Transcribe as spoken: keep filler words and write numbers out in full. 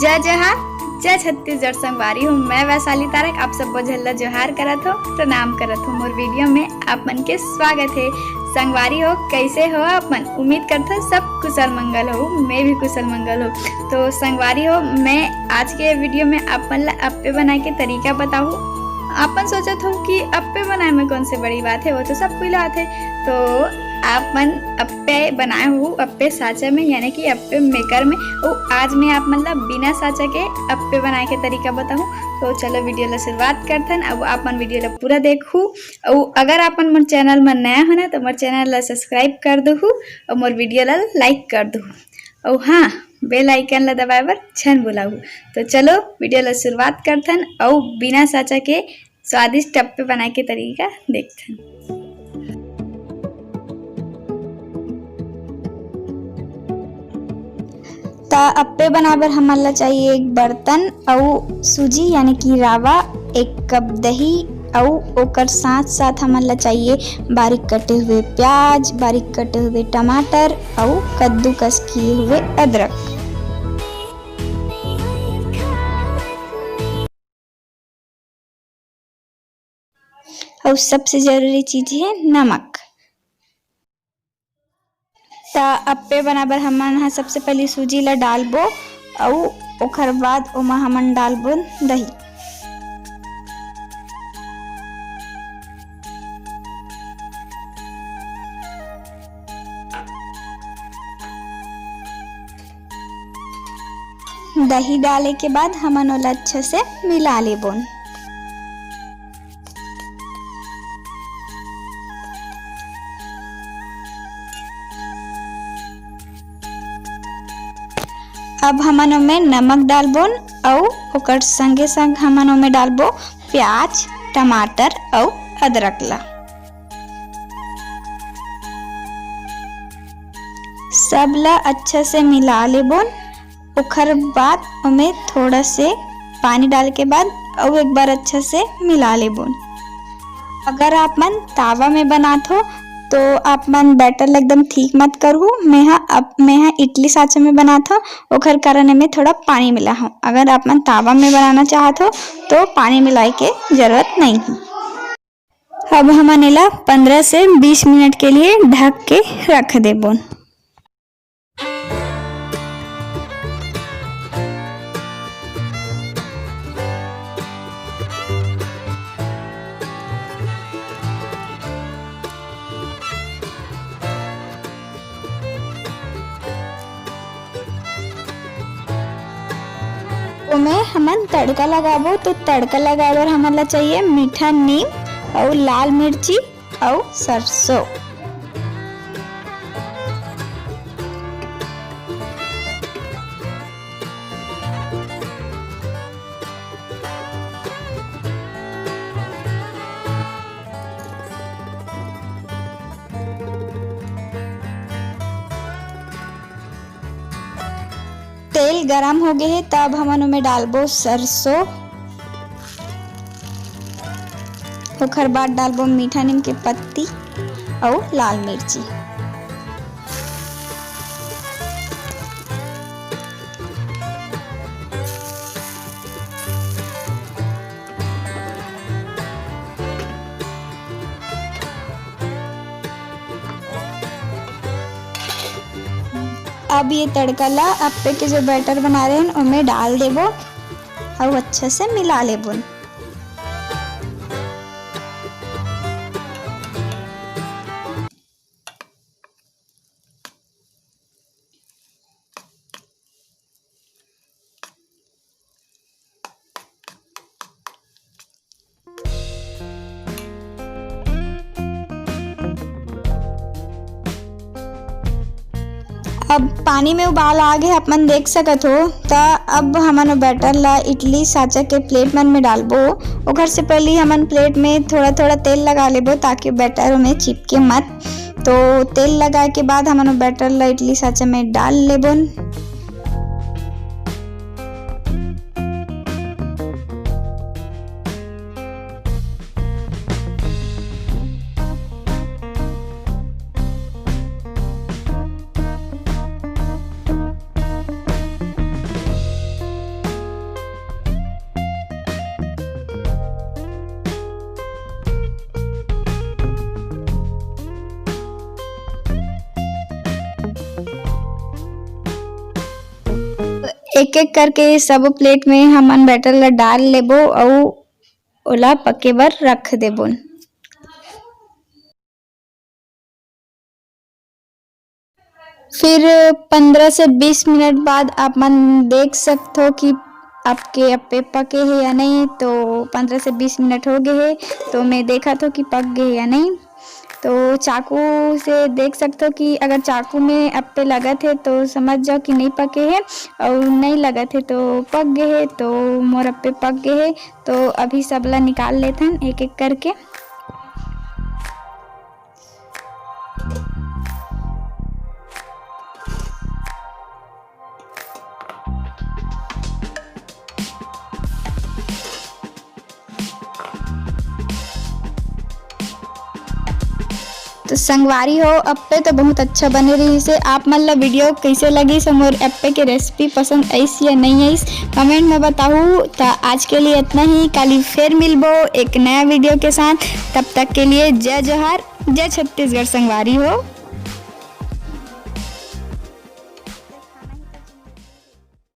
जय जोहार, जय छत्तीसगढ़ संगवारी हो। मैं वैशाली तारक आप सबो झन ला जोहार करत हो, प्रणाम करत हो। मोर वीडियो में आप मन के स्वागत है। संगवारी हो, कैसे हो आप मन? उम्मीद करत हो सब कुशल मंगल हो, मैं भी कुशल मंगल हो। तो संगवारी हो, मैं आज के वीडियो में आप मन ला अप्पे बनाए के तरीका बताहूँ। आप मन सोचत हो कि अप्पे बनाए में कौन से बड़ी बात है, वो तो सब कोई ला आथे। तो आप मन अप्पे बनाए हो अप्पे साँचा में, यानी कि अप्पे मेकर में। अउ आज मैं आप मन ला बिना साँचा के अप्पे बनाए के तरीका बताहूँ। तो चलो वीडियो ला शुरुआत करथन। अब आप मन वीडियो ला पूरा देखहू। अउ अगर आप मन मोर चैनल में नया हो ना, तो मोर चैनल ला सब्सक्राइब कर दूहू अउ मोर वीडियो ला लाइक कर दूहू। अउ हाँ, बेल आइकन ला दबाए बर झन भुलाहू। तो चलो वीडियो ला शुरुआत करथन अउ बिना साँचा के स्वादिष्ट अप्पे बनाए के तरीका देखथन। त अप्पे बनाए बर हमन ला चाहिए एक बर्तन अउ सूजी यानी कि रावा, एक कप दही अउ ओकर साथ साथ हमन ला चाहिए बारीक कटे हुए प्याज, बारीक कटे हुए टमाटर अउ कद्दूकस किए हुए अदरक। अउ सबसे जरूरी चीज है नमक। त अप्पे बनाए बर हमन ह सबसे पहले सूजी ला डालबो अउ ओखर बाद ओमा हमन डालबो दही। दही डाले के बाद हमन ओला अच्छा से मिला लेबोन। अब हमन ओमे नमक डालबोन अउ ओकर संगे संग हमन ओमे डालबो प्याज, टमाटर अउ अदरक ला। सब ला अच्छा से मिला लेबोन। ओखर बाद ओमे थोड़ा से पानी डाले के बाद अउ एक बार अच्छा से मिला लेबोन। अगर आप मन तावा में बनात हो तो आप मन बैटर ला एकदम ठीक मत करहू। मेहा अब मेहा इडली साँचा में बनात हो, ओखर कारण एमे थोड़ा पानी मिला हो। अगर आप मन तावा में बनाना चाहत हो तो पानी मिलाए के जरूरत नहीं है। अब हमन एला पन्द्रह से बीस मिनट के लिए ढक के रख देबोन। ओमे हमन तड़का लगाबो, तो तड़का लगाए बर हमन ला चाहिए मीठा नीम अउ लाल मिर्ची अउ सरसों। तेल गरम हो गे हे, तब हमन ओमे डालबो सरसों, ओखर बाद डालबो मीठा नीम के पत्ती अउ लाल मिर्ची। अब ये तड़का ला अप्पे के जो बैटर बना रहे हैं, ओमे डाल देबो अउ अच्छा से मिला लेबो। अब पानी में उबाल आ गे, आप मन देख सकत हो। त अब हमन ओ बैटर ला इडली साँचा के प्लेट मन में डालबो। ओखर से पहले हमन प्लेट में थोड़ा-थोड़ा तेल लगा लेबो, ताकि बैटर में चिपके मत। तो तेल लगाए के बाद हमन ओ बैटर ला इडली साँचा में डाल लेबोन। एक-एक करके सब plate में हमन batter ला डाल लेबो अउ ओला पके बर रख देबो। फिर पंद्रह से बीस मिनट बाद आप मन देख सकथो कि आपके अप्पे पके हे या नहीं। तो पंद्रह से बीस मिनट हो गए हे, तो मैं देखत हो कि पक गए हे या नहीं। तो चाकू से देख सकथो कि अगर चाकू में अप्पे लगत हे तो समझ जाओ कि नहीं पके हे, और नहीं लगत हे तो पक गए हे। तो मोर अप्पे पक गए हे। तो अभी सबला निकाल लेथन एक एक करके। तो संगवारी हो, अप्पे तो बहुत अच्छा बने रहिस हे। आप मन ला video कैसे लगिस हे, मोर अप्पे के recipe पसंद आइस या नहीं आइस, comment में बताहू। तो आज के लिए इतना ही, काली फिर मिलबो एक नया video के साथ। तब तक के लिए जय जोहार, जय छत्तीसगढ़ संगवारी हो।